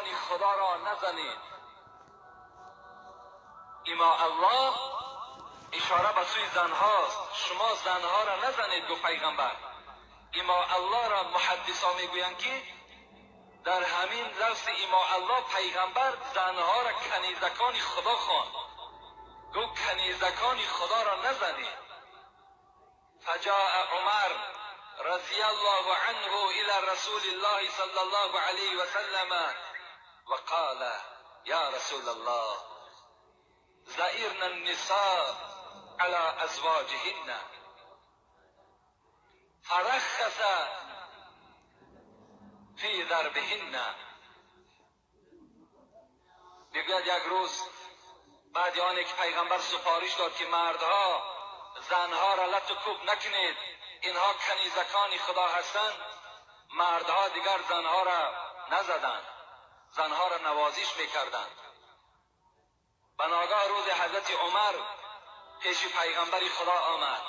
کنیزکان خدا را نزنید. اما الله اشاره به سوی زنهاست، شما زنها را نزنید گفت پیغمبر. اما الله را محدثا میگویند که در همین لفظ اما الله پیغمبر زنها را کنیزکان خدا خواند، گفت کنیزکان خدا را نزنید. فجاء عمر رضی الله عنه الى رسول الله صلى الله عليه وسلم وقال یا رسول الله زئرن النساء على ازواجهن فرخص فی ضربهن. میگوید یک روز بعد آن که پیغمبر سفارش داد که مردها زنها را لت و کوب نکنید، اینها کنیزکان خدا هستند، مردها دیگر زنها را نزدند، زنها را نوازش میکردند. بناگاه روز حضرت عمر پیش پیغمبر خدا آمد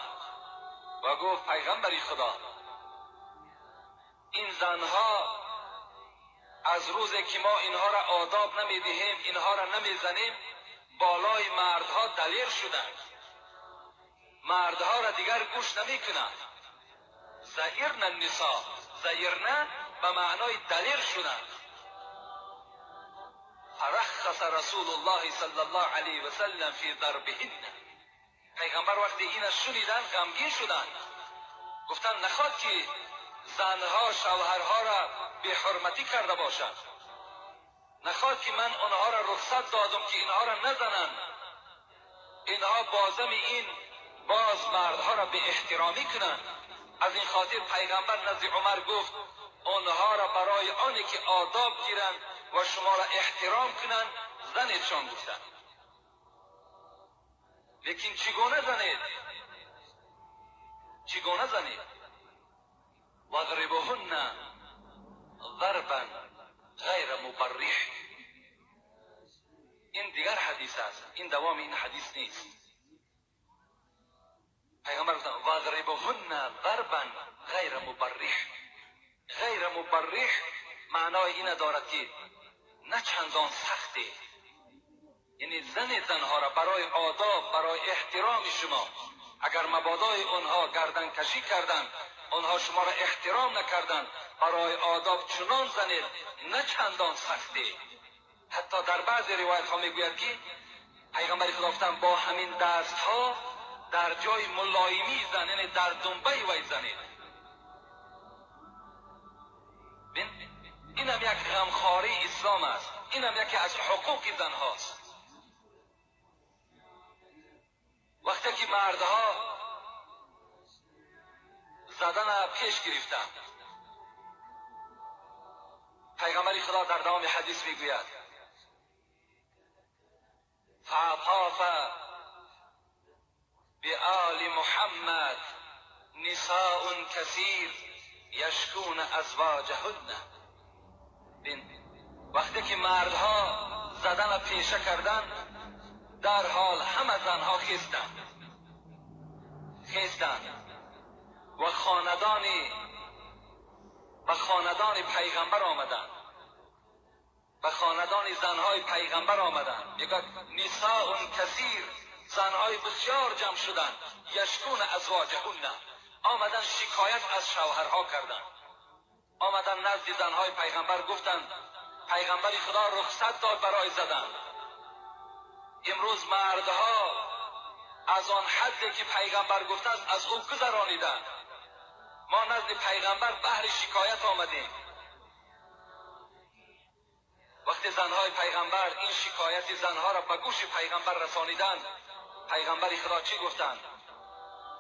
و گفت پیغمبر خدا، این زنها از روزی که ما اینها را آداب نمیدهیم، اینها را نمیزنیم، بالای مردها دلیر شدند، مردها را دیگر گوش نمیکنند. زئرن النساء، زئرن به معنای دلیر شدند. فرخص رسول الله صلی الله علیه و سلم فی ضربهن. پیغمبر وقتی این شنیدن غمگین شدند، گفتند نخواد که زنها شوهرها را به حرمتی کرده باشند، نخواد که من آنها را رخصت دادم که اینها را نزنند، اینها بازم این باز مردها را به احترامی کنند. از این خاطر پیغمبر نزد عمر گفت آنها را برای آنی که آداب گیرند و شما را احترام کنند زنیدشان گفتند. لیکن چگونه زنید؟ چگونه زنید؟ واضربهن ضربا غیر مبرح. این دیگر حدیث است، این دوام این حدیث نیست. پیغمبر گفتند واضربهن ضربا غیر مبرح. غیر مبرح معنای این دارد که نه چندان سخته، یعنی زن زنها را برای آداب، برای احترام شما، اگر مبادای آنها گردن کشی کردند، آنها شما را احترام نکردند، برای آداب چنان زنید نه چندان سخته. حتی در بعض روایت ها میگوید که پیغمبر خدا گفتند با همین دست ها در جای ملایمی زن، یعنی در دنبه وی زنید. اینم یک غمخواری اسلام است، اینم یکی از حقوق زن هاست. وقتی که مردها زدن پیش گرفتند، پیغمبر خدا در دوام حدیث میگوید فاطاف بآل محمد نساء کثیر یشکون ازواجهن. وقتی که مردها زدن پیشه کردند، در حال همه زنها خیستند و خاندان پیغمبر آمدند، به خاندان زنهای پیغمبر آمدند. میگوید نساء کثیر، زنهای بسیار جمع شدند، یشکون ازواجهن، آمدن شکایت از شوهرها کردند. آمدن نزد زنهای پیغمبر گفتند پیغمبر خدا رخصت داد برای زدن. امروز مردها از آن حدی که پیغمبر گفته است از او گذرانیدند. ما نزد پیغمبر بهر شکایت آمدیم. وقتی زنهای پیغمبر این شکایت زنها را به گوش پیغمبر رسانیدند، پیغمبر خدا چی گفتند؟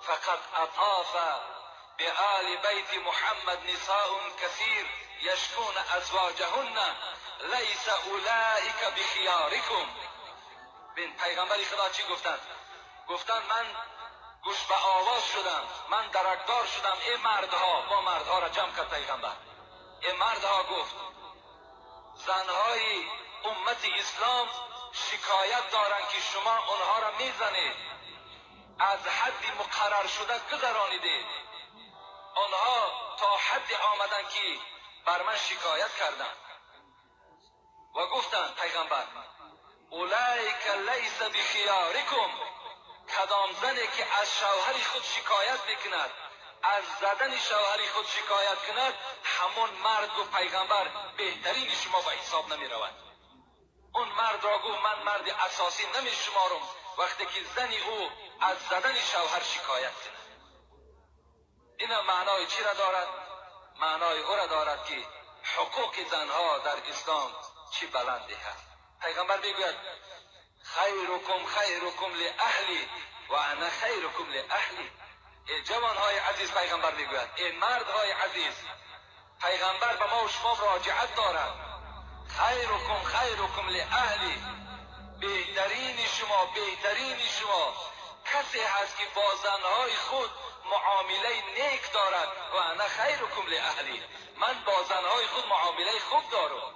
فقد اطاف بآل بیت محمد نساء کثیر یشکون ازواجهن لیس اولئک بخیارکم. بین پیغمبر خدا چی گفتند؟ گفتند من گوش به آواز شدم، من درکدار شدم، ای مردها. با مردها را جمع کرد پیغمبر. ای مردها، گفت زنهای امت اسلام شکایت دارند که شما آنها را میزنید، از حد مقرر شده گذرانیدید. آنها تا حد آمدن که بر من شکایت کردند. و گفتند پیغمبر اولئک لیس بخیارکم، کدام زنی که از شوهر خود شکایت میکند، از زدن شوهر خود شکایت کند، همون مرد گفت پیغمبر بهترین شما به حساب نمی رود. اون مرد را گفت من مرد اساسی نمی شمارم وقتی که زن او از زدن شوهر شکایت کند. این معنای چی را دارد؟ معنای او را دارد که حقوق زنها در اسلام چی بلندی هست. پیغمبر میگوید خیرکم خیرکم لاهلی و انا خیرکم لاهلی. ای جوانهای عزیز، پیغمبر میگوید ای مردهای عزیز، پیغمبر به ما و شما مراجعت دارد. خیرکم خیرکم لاهلی، بهترین شما بهترین شما کسی هست که با زنهای خود معامله نیک دارد. و انا خیرکم لاهلی، من با زنهای خود معامله خوب دارم،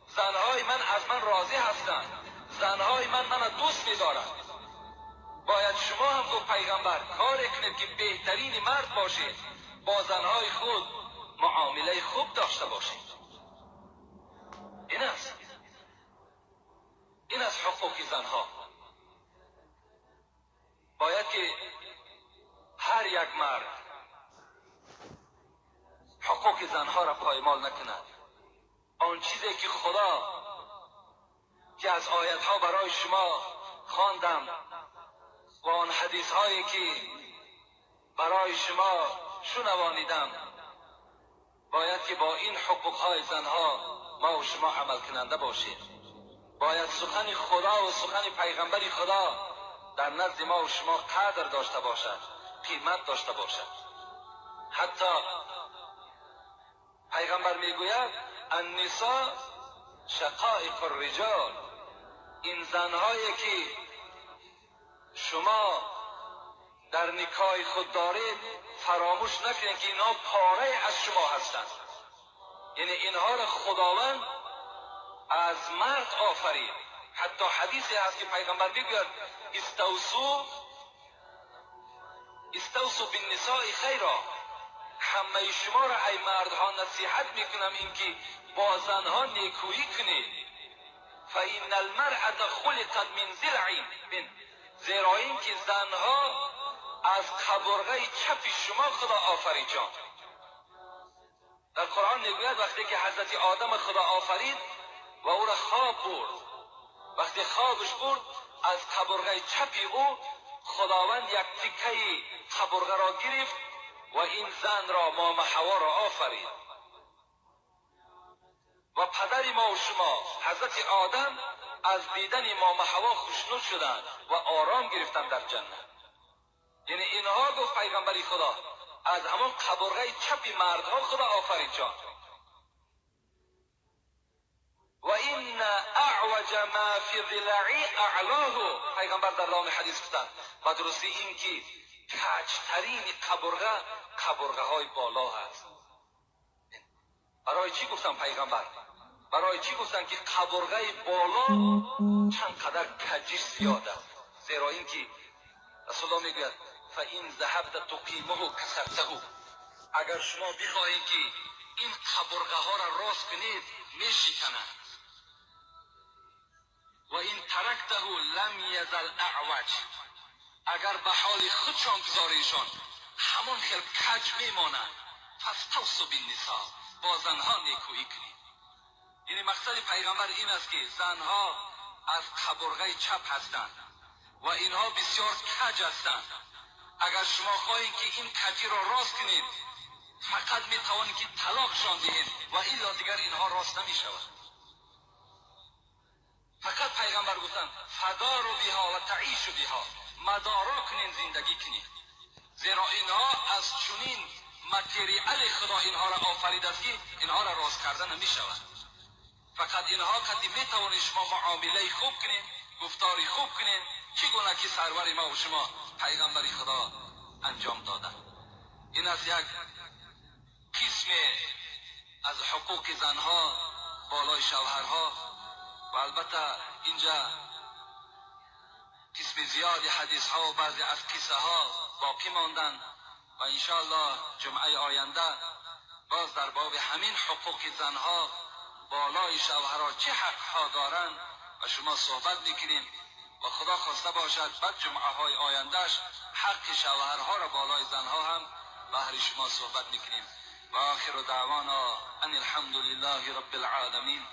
زنهای من از من راضی هستند، زنهای من منو دوست می‌دارند. باید شما هم گفت پیغمبر کار کنید که بهترین مرد باشید، با زنهای خود معامله خوب داشته باشید. این است، این از حقوق زنها. باید که هر یک مرد حقوق زنها را پایمال نکند. آن چیزی که خدا که از آیتها برای شما خواندم و آن حدیث هایی که برای شما شنوانیدم، باید که با این حقوق های زنها ما و شما عمل کننده باشیم. باید سخن خدا و سخن پیغمبر خدا در نزد ما و شما قدر داشته باشد، قیمت داشته باشد. حتی پیغمبر میگوید النساء شقایق الرجال، این زنهایی که شما در نکاح خود دارید فراموش نکنید که اینها پاره از شما هستند. یعنی اینها را خداوند از مرد آفرید. حتی حدیثی هست که پیغمبر میگوید استوصوا بالنساء خیرا، همه شما را ای مردها نصیحت میکنم اینکه با زنها نیکویی کنید. فإن المرأة خلقت من ضلع، زیرا اینکه زنها از قبرغه چپ شما خدا آفرید جان. در قرآن میگوید وقتی که حضرت آدم خدا آفرید و او را خواب برد، وقتی خوابش برد از قبرغه چپ او خداوند یک تکه قبرغه را گرفت و این زن را، مام حوا را آفرید. و پدر ما و شما حضرت آدم از دیدن مام حوا خوشنود شدند و آرام گرفتند در جنت. یعنی اینها گفت پیغمبری خدا از همان قبرغه چپ مردها خدا آفرید جان. و این اعوج ما فی ضلعی اعلاه، پیغمبر در لام حدیث گفتند و درستی این که کجترین قبرغه قبرغه های بالا هست. برای چی گفتن پیغمبر؟ برای چی گفتن که قبرغه بالا چند قدر کجش زیاد است؟ زیرا اینکه رسول الله میگوید فإن ذهبت تقیمه کسرته، اگر شما بخواهید که این قبرغه ها را راست کنید میشکنند. و این ترکته لم یزل اعوج، اگر به حال خودشان گذاریشان همون خیل کج میمانند. فاستوصوا بالنساء، با زنها نیکویی کنید. یعنی مقصد پیغمبر این است که زنها از قبرغه چپ هستند و اینها بسیار کج هستند. اگر شما خواهید که این کجی را راست کنید فقط میتوانید که طلاقشان دهید و الا دیگر اینها راست نمیشود. فقط پیغمبر گفتند فداروا بها و تعیشوا بها، مدارا کنین، زندگی کنید. زیرا اینها از چنین متریال خدا اینها را آفرید است که اینها را راست کردن نمیشود. فقط اینها قدی میتوانید شما معامله خوب کنید، گفتاری خوب کنید، چگونه که سرور ما و شما پیغمبر خدا انجام دادن. این از یک قسم از حقوق زنها بالای شوهرها. و البته اینجا قسم زیادی حدیث ها و بعضی از قصه ها باقی ماندن و انشاءالله جمعه آینده باز در باب همین حقوق زنها بالای شوهرها چه حقها دارند و شما صحبت میکنیم و خدا خواسته باشد بعد جمعه های آیندهش حق شوهرها را بالای زنها هم بهر شما صحبت میکنیم. و آخر دعوانا ان الحمد لله رب العالمین.